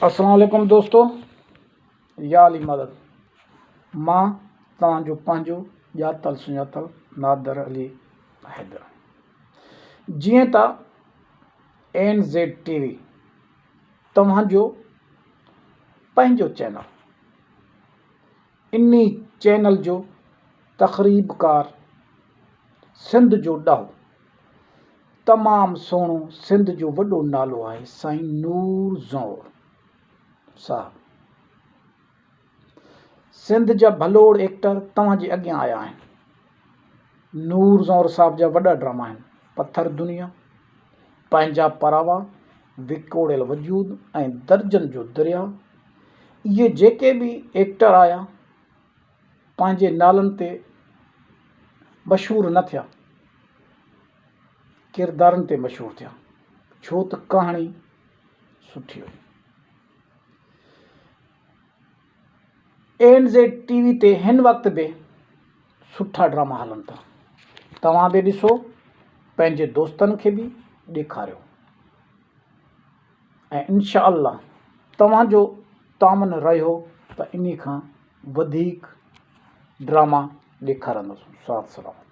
اسلام عليڪم دوستو يا علي مدد مان توهان جو پنهنجو ڄاتل سڃاتل نادر علي حيدر جيئن ته اين زيڊ ٽي وي توهان جو پنهنجو چينل انهي چينل جو تخريبڪار سنڌ جو ڏاهو تمام سهڻو سنڌ جو وڏو نالو آهي سائين نور زئور صاحب سنڌ جا ڀلوڙ ايڪٽر توهان جي اڳيان آيا آهن نور زئور صاحب جا وڏا ڊراما آهن پٿر دنيا پنهنجا پراوا وڪوڙيل وجود ۽ درجن جو درياء اهي جيڪي به ايڪٽر آيا پنهنجي نالن تي مشهور نه ٿيا ڪردارن تي مشهور ٿيا ڇو ته ڪهاڻي سٺي هئي. اين زيڊ ٽي وي تي هن وقت به سٺا ڊراما هلن ٿا توهان به ڏسو پنهنجي دوستن کي به ڏيکاريو ۽ انشاء الله توهان جو تعاون رهيو ته انهي کان وڌيڪ ڊراما ڏيکارندس ساٿ سلامت.